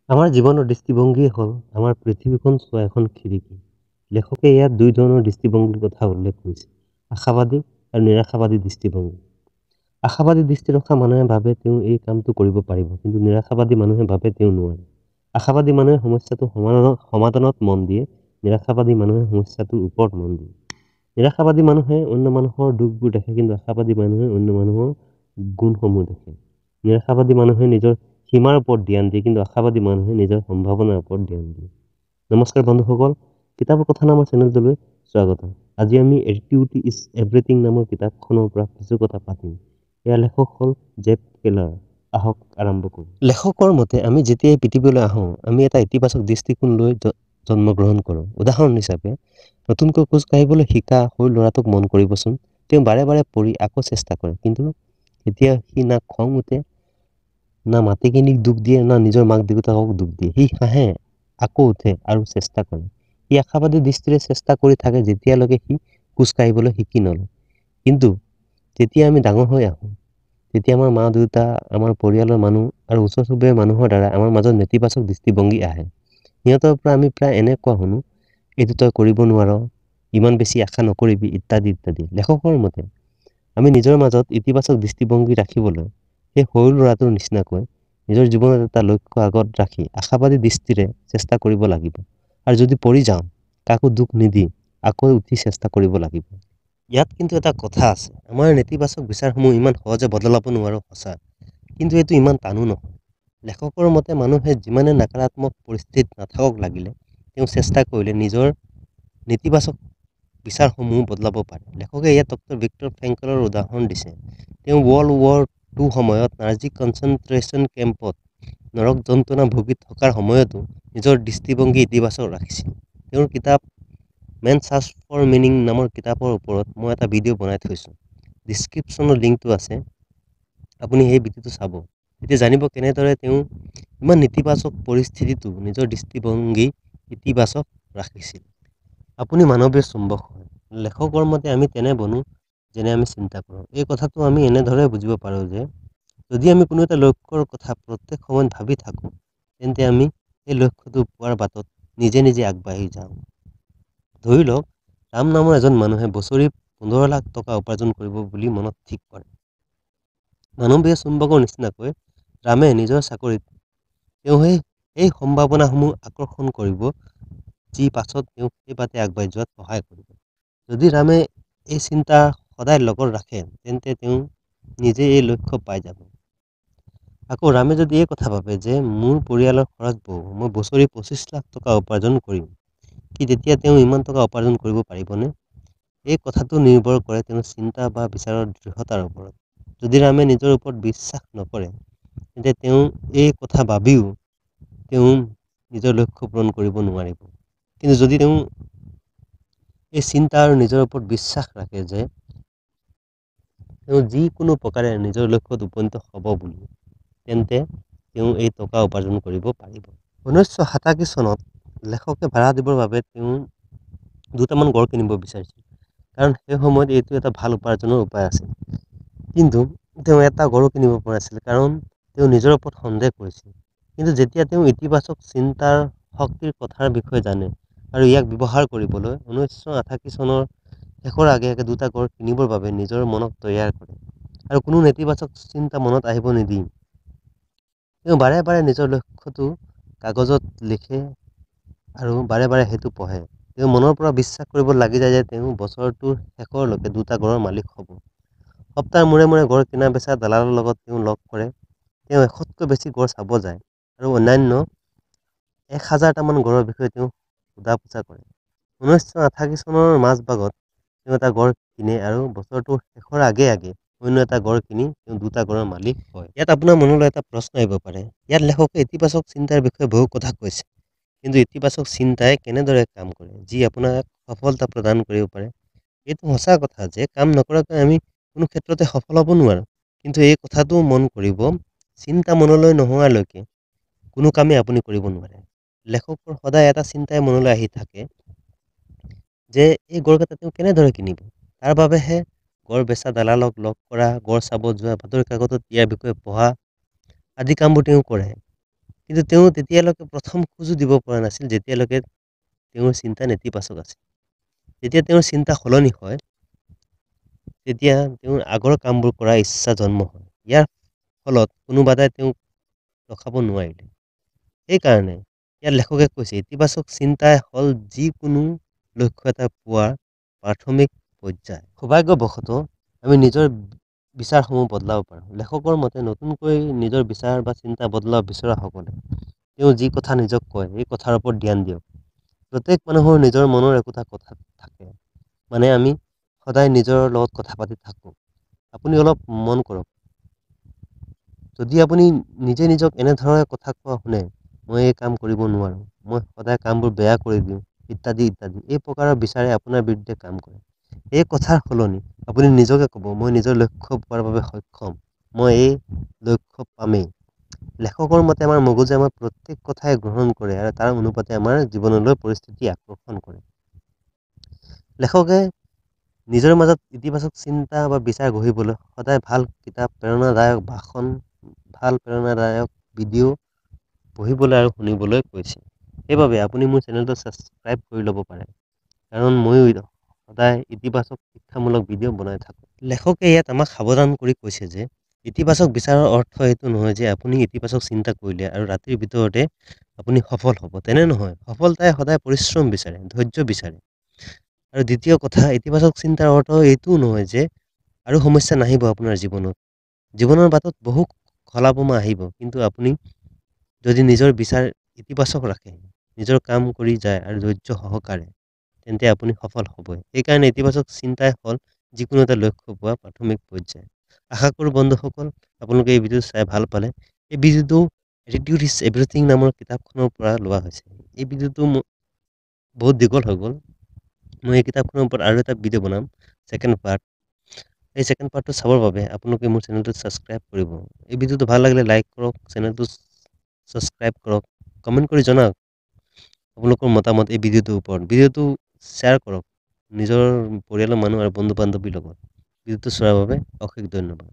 আমাৰ জীৱনৰ দৃষ্টিভংগীয়ে হ'ল আমাৰ পৃথিৱীখন চোৱা এখন খিৰিকী। লেখকে ইয়াত দুই ধৰণৰ দৃষ্টিভংগীৰ কথা উল্লেখ কৰিছে, আশাবাদী আৰু নিৰাশাবাদী দৃষ্টিভংগী। আশাবাদী দৃষ্টি ৰখা মানুহে ভাবে তেওঁ এই কামটো কৰিব পাৰিব, কিন্তু নিৰাশাবাদী মানুহে ভাবে তেওঁ নোৱাৰে। আশাবাদী মানুহে সমস্যাটো সমাধানত মন দিয়ে, নিৰাশাবাদী মানুহে সমস্যাটোৰ ওপৰত মন দিয়ে। নিৰাশাবাদী মানুহে অন্য মানুহৰ দুখবোৰ দেখে, কিন্তু আশাবাদী মানুহে অন্য মানুহৰ গুণসমূহ দেখে। নিৰাশাবাদী মানুহে নিজৰ সীমাৰ ওপৰত ধ্যান দিয়ে, কিন্তু আশাবাদী মানুহে নিজৰ সম্ভাৱনাৰ ওপৰত ধ্যান দিয়ে। নমস্কাৰ বন্ধুসকল, কিতাপৰ কথা নামৰ চেনেলটোলৈ স্বাগতম। আজি আমি এটিটিউড is everything নামৰ কিতাপখনৰ পৰা কিছু কথা পাতিম। ইয়াৰ লেখক হ'ল জেফ কেলাৰ। আহক আৰম্ভ কৰোঁ। লেখকৰ মতে আমি যেতিয়াই পৃথিৱীলৈ আহোঁ, আমি এটা ইতিবাচক দৃষ্টিকোণ লৈ জন্মগ্ৰহণ কৰোঁ। উদাহৰণ হিচাপে নতুনকৈ খোজ কাঢ়িবলৈ শিকা সৰু ল'ৰাটোক মন কৰিবচোন। তেওঁ বাৰে বাৰে পৰি আকৌ চেষ্টা কৰে, কিন্তু তেতিয়া সি না খং উঠে, না মাটিখিনিক দুখ দিয়ে, না নিজৰ মাক দেউতাকক দুখ দিয়ে। সি হাঁহে, আকৌ উঠে আৰু চেষ্টা কৰে। সি আশাবাদী দৃষ্টিৰে চেষ্টা কৰি থাকে যেতিয়ালৈকে সি খোজ কাঢ়িবলৈ শিকি নলয়। কিন্তু যেতিয়া আমি ডাঙৰ হৈ আহোঁ, তেতিয়া আমাৰ মা দেউতা, আমাৰ পৰিয়ালৰ মানুহ আৰু ওচৰ চুবুৰীয়া মানুহৰ দ্বাৰা আমাৰ মাজত নেতিবাচক দৃষ্টিভংগী আহে। সিহঁতৰ পৰা আমি প্ৰায় এনেকুৱা শুনো, এইটো তই কৰিব নোৱাৰ, ইমান বেছি আশা নকৰিবি, ইত্যাদি ইত্যাদি। লেখকৰ মতে আমি নিজৰ মাজত ইতিবাচক দৃষ্টিভংগী ৰাখিবলৈ সেই সৰু ল'ৰাটোৰ নিচিনাকৈ নিজৰ জীৱনত এটা লক্ষ্য আগত ৰাখি আশাবাদী দৃষ্টিৰে চেষ্টা কৰিব লাগিব, আৰু যদি পৰি যাওঁ কাকো দুখ নিদি আকৌ উঠি চেষ্টা কৰিব লাগিব। ইয়াত কিন্তু এটা কথা আছে, আমাৰ নেতিবাচক বিচাৰসমূহ ইমান সহজে বদলাব নোৱাৰোঁ সঁচা, কিন্তু এইটো ইমান টানো নহয়। লেখকৰ মতে মানুহে যিমানে নকাৰাত্মক পৰিস্থিতিত নাথাকক লাগিলে তেওঁ চেষ্টা কৰিলে নিজৰ নেতিবাচক বিচাৰসমূহ বদলাব পাৰে। লেখকে ইয়াত ডক্টৰ ভিক্টৰ ফ্ৰেংকলৰ উদাহৰণ দিছে। তেওঁ ৱৰ্ল্ড ৱাৰ 2 সময়ত নাৰ্জী কনচেনট্ৰেশ্যন কেম্পত নৰক যন্ত্ৰণা ভুগি থকাৰ সময়তো নিজৰ দৃষ্টিভংগী ইতিবাচক ৰাখিছিল। তেওঁৰ কিতাপ মেন চাৰ্চ ফৰ মিনিং নামৰ কিতাপৰ ওপৰত মই এটা ভিডিঅ' বনাই থৈছোঁ, ডিছক্ৰিপশ্যনৰ লিংকটো আছে, আপুনি সেই ভিডিঅ'টো চাব, তেতিয়া জানিব কেনেদৰে তেওঁ ইমান নেতিবাচক পৰিস্থিতিতো নিজৰ দৃষ্টিভংগী ইতিবাচক ৰাখিছিল। আপুনি মানৱীয় চুম্বক হয়। লেখকৰ মতে আমি তেনে বনো যেনে আমি চিন্তা কৰোঁ। এই কথাটো আমি এনেদৰে বুজিব পাৰোঁ যে যদি আমি কোনো এটা লক্ষ্যৰ কথা প্ৰত্যেক সময়ত ভাবি থাকোঁ, তেন্তে আমি সেই লক্ষ্যটো পোৱাৰ বাটত নিজে নিজে আগবাঢ়ি যাওঁ। ধৰি লওক, ৰাম নামৰ এজন মানুহে বছৰি 15 লাখ টকা উপাৰ্জন কৰিব বুলি মনত ঠিক কৰে। মানৱীয় চুম্বকৰ নিচিনাকৈ ৰামে নিজৰ চাকৰিত তেওঁ সেই সম্ভাৱনাসমূহ আকৰ্ষণ কৰিব যি পাছত তেওঁক সেই বাটে আগবাঢ়ি যোৱাত সহায় কৰিব। যদি ৰামে এই চিন্তা সদায় লগত ৰাখে, তেন্তে তেওঁ নিজে এই লক্ষ্য পাই যাব। আকৌ ৰামে যদি এই কথা ভাবে যে মোৰ পৰিয়ালৰ খৰচ বহু, মই বছৰি 25 লাখ টকা উপাৰ্জন কৰিম, কি তেতিয়া তেওঁ ইমান টকা উপাৰ্জন কৰিব পাৰিবনে? এই কথাটো নিৰ্ভৰ কৰে তেওঁৰ চিন্তা বা বিচাৰৰ দৃঢ়তাৰ ওপৰত। যদি ৰামে নিজৰ ওপৰত বিশ্বাস নকৰে, তেন্তে তেওঁ এই কথা ভাবিও তেওঁ নিজৰ লক্ষ্য পূৰণ কৰিব নোৱাৰিব। কিন্তু যদি তেওঁ এই চিন্তা আৰু নিজৰ ওপৰত বিশ্বাস ৰাখে যে তেওঁ যিকোনো প্ৰকাৰে নিজৰ লক্ষ্যত উপনীত হ'ব বুলি, তেন্তে তেওঁ এই টকা উপাৰ্জন কৰিব পাৰিব। 1987 চনত লেখকে ভাড়া দিবৰ বাবে তেওঁ দুটামান গড় কিনিব বিচাৰিছিল, কাৰণ সেই সময়ত এইটো এটা ভাল উপাৰ্জনৰ উপায় আছিল। কিন্তু তেওঁ এটা গড়ো কিনিব পৰা নাছিল, কাৰণ তেওঁ নিজৰ ওপৰত সন্দেহ কৰিছিল। কিন্তু যেতিয়া তেওঁ ইতিবাচক চিন্তাৰ শক্তিৰ কথাৰ বিষয়ে জানে আৰু ইয়াক ব্যৱহাৰ কৰিবলৈ 1988 চনৰ শেষৰ আগে আগে দুটা গড় কিনিবৰ বাবে নিজৰ মনক তৈয়াৰ কৰে আৰু কোনো নেতিবাচক চিন্তা মনত আহিব নিদি তেওঁ বাৰে বাৰে নিজৰ লক্ষ্যটো কাগজত লিখে আৰু বাৰে বাৰে সেইটো পঢ়ে। তেওঁ মনৰ পৰা বিশ্বাস কৰিব লাগি যায় যে তেওঁ বছৰটোৰ শেষৰলৈকে দুটা গড়ৰ মালিক হ'ব। সপ্তাহৰ মূৰে মূৰে গড় কিনা বেচা দালালৰ লগত তেওঁ লগ কৰে। তেওঁ 100তকৈ বেছি গড় চাব যায় আৰু অন্যান্য 1000টামান গড়ৰ বিষয়ে তেওঁ সোধা পোছা কৰে। 1988 চনৰ মাজভাগত তেওঁ এটা গড় কিনে আৰু বছৰটোৰ শেষৰ আগে আগে অন্য এটা গড় কিনি তেওঁ দুটা গড়ৰ মালিক হয়। ইয়াত আপোনাৰ মনলৈ এটা প্ৰশ্ন আহিব পাৰে, ইয়াত লেখকে ইতিবাচক চিন্তাৰ বিষয়ে বহু কথা কৈছে, কিন্তু ইতিবাচক চিন্তাই কেনেদৰে কাম কৰে যি আপোনাক সফলতা প্ৰদান কৰিব পাৰে? এইটো সঁচা কথা যে কাম নকৰাকৈ আমি কোনো ক্ষেত্ৰতে সফল হ'ব নোৱাৰোঁ, কিন্তু এই কথাটোও মন কৰিব, চিন্তা মনলৈ নোহোৱালৈকে কোনো কামেই আপুনি কৰিব নোৱাৰে। লেখকৰ সদায় এটা চিন্তাই মনলৈ আহি থাকে যে এই গড়কেইটা তেওঁ কেনেদৰে কিনিব, তাৰ বাবেহে গড় বেচা দালালক লগ কৰা, গড় চাব যোৱা, বাতৰি কাকতত ইয়াৰ বিষয়ে পঢ়া আদি কামবোৰ তেওঁ কৰে। কিন্তু তেওঁ তেতিয়ালৈকে প্ৰথম খোজো দিব পৰা নাছিল যেতিয়ালৈকে তেওঁৰ চিন্তা নেতিবাচক আছিল। যেতিয়া তেওঁৰ চিন্তা সলনি হয়, তেতিয়া তেওঁৰ আগৰ কামবোৰ কৰাৰ ইচ্ছা জন্ম হয়। ইয়াৰ ফলত কোনো বাধাই তেওঁক ৰখাব নোৱাৰিলে। সেইকাৰণে ইয়াত লেখকে কৈছে, ইতিবাচক চিন্তাই হ'ল যিকোনো লক্ষ্য এটা পোৱাৰ প্ৰাথমিক পৰ্যায়। সৌভাগ্যবশতঃ আমি নিজৰ বিচাৰসমূহ বদলাব পাৰোঁ। লেখকৰ মতে নতুনকৈ নিজৰ বিচাৰ বা চিন্তা বদলাব বিচৰাসকলে তেওঁ যি কথা নিজক কয়, এই কথাৰ ওপৰত ধ্যান দিয়ক। প্ৰত্যেক মানুহৰ নিজৰ মনৰ একোটা কথা থাকে, মানে আমি সদায় নিজৰ লগত কথা পাতি থাকোঁ। আপুনি অলপ মন কৰক, যদি আপুনি নিজে নিজক এনেধৰণে কথা কোৱা শুনে, মই এই কাম কৰিব নোৱাৰোঁ, মই সদায় কামবোৰ বেয়া কৰি দিওঁ, ইত্যাদি ইত্যাদি, এই প্ৰকাৰৰ বিচাৰে আপোনাৰ বিৰুদ্ধে কাম কৰে। এই কথাৰ সলনি আপুনি নিজকে ক'ব, মই নিজৰ লক্ষ্য পোৱাৰ বাবে সক্ষম, মই এই লক্ষ্য পামেই। লেখকৰ মতে আমাৰ মগজুৱে আমাৰ প্ৰত্যেক কথাই গ্ৰহণ কৰে আৰু তাৰ অনুপাতে আমাৰ জীৱনলৈ পৰিস্থিতি আকৰ্ষণ কৰে। লেখকে নিজৰ মাজত ইতিবাচক চিন্তা বা বিচাৰ গঢ়িবলৈ সদায় ভাল কিতাপ, প্ৰেৰণাদায়ক ভাষণ, ভাল প্ৰেৰণাদায়ক ভিডিঅ' পঢ়িবলৈ আৰু শুনিবলৈ কৈছে। সেইবাবে আপুনি মোৰ চেনেলটো ছাবস্ক্ৰাইব কৰি ল'ব পাৰে, কাৰণ ময়ো সদায় ইতিবাচক শিক্ষামূলক ভিডিঅ' বনাই থাকোঁ। লেখকে ইয়াত আমাক সাৱধান কৰি কৈছে যে ইতিবাচক বিচাৰৰ অৰ্থ এইটো নহয় যে আপুনি ইতিবাচক চিন্তা কৰিলে আৰু ৰাতিৰ ভিতৰতে আপুনি সফল হ'ব, তেনে নহয়। সফলতাই সদায় পৰিশ্ৰম বিচাৰে, ধৈৰ্য বিচাৰে। আৰু দ্বিতীয় কথা, ইতিবাচক চিন্তাৰ অৰ্থ এইটোও নহয় যে আৰু সমস্যা নাহিব আপোনাৰ জীৱনত। জীৱনৰ বাটত বহু খলা-বমা আহিব, কিন্তু আপুনি যদি নিজৰ বিচাৰ ইতিবাচক ৰাখে, নিজৰ কাম কৰি যায় আৰু ধৈৰ্য সহকাৰে, তেন্তে আপুনি সফল হ'বই। সেইকাৰণে ইতিবাচক চিন্তাই হ'ল যিকোনো এটা লক্ষ্য পোৱা প্ৰাথমিক পৰ্যায়। আশা কৰোঁ বন্ধুসকল, আপোনালোকে এই ভিডিঅ'টো চাই ভাল পালে। এই ভিডিঅ'টো এটিটিউড is everything নামৰ কিতাপখনৰ পৰা লোৱা হৈছে। এই ভিডিঅ'টো বহুত দীঘল হৈ গ'ল। মই এই কিতাপখনৰ ওপৰত আৰু এটা ভিডিঅ' বনাম, ছেকেণ্ড পাৰ্ট। এই ছেকেণ্ড পাৰ্টটো চাবৰ বাবে আপোনালোকে মোৰ চেনেলটো ছাবস্ক্ৰাইব কৰিব। এই ভিডিঅ'টো ভাল লাগিলে লাইক কৰক, চেনেলটো ছাবস্ক্ৰাইব কৰক, কমেণ্ট কৰি জনাওক আপোনালোকৰ মতামত এই ভিডিঅ'টোৰ ওপৰত। ভিডিঅ'টো শ্বেয়াৰ কৰক নিজৰ পৰিয়ালৰ মানুহ আৰু বন্ধু বান্ধৱীৰ লগত। ভিডিঅ'টো চোৱাৰ বাবে অশেষ ধন্যবাদ।